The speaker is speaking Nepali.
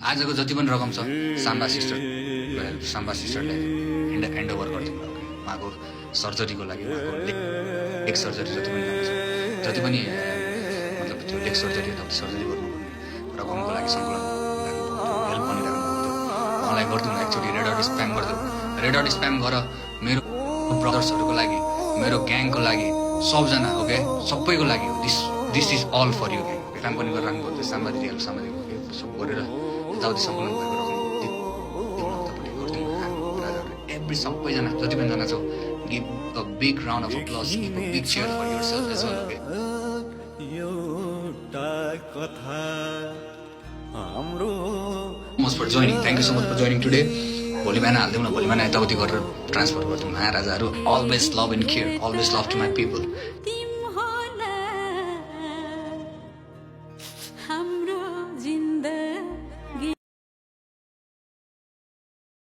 आजको जति पनि रकम छ साम्बा सिस्टरले ह्यान्ड ओभर गरिदिनु भयो। उहाँको सर्जरीको लागि, उहाँको लेग सर्जरी जति पनि जान्छ, जति पनि मतलब त्यो लेग सर्जरी सर्जरी गर्नु रकमको लागि सङ्कलन हेल्प भनिरहेको उहाँलाई गरिदिउँ न एकचोटि रेड हट स्प्याम गरिदिउँ। रेड हट स्प्याम गर मेरो ब्रदर्सहरूको लागि, मेरो ग्याङको लागि, सबजना ओके सबैको लागि हो। This is all for you gang. काम पनि गरेर राख्नुपर्छ। साम्बादिदीहरू सब गरेर यताउति सङ्कलन भएको रकम उतापट्टि गरिदिउँ राजाहरू एभ्री सबैजना जति पनि जना छौ give a big round of applause, give a big cheer for yourself as well okay. Much for joining, thank you so much for joining today. भोलि बिहान हालिदिउँ न, भोलि बिहान यताउति गरेर ट्रान्सफर गरिदिउँ। राजाहरू always love and care, always love to my people.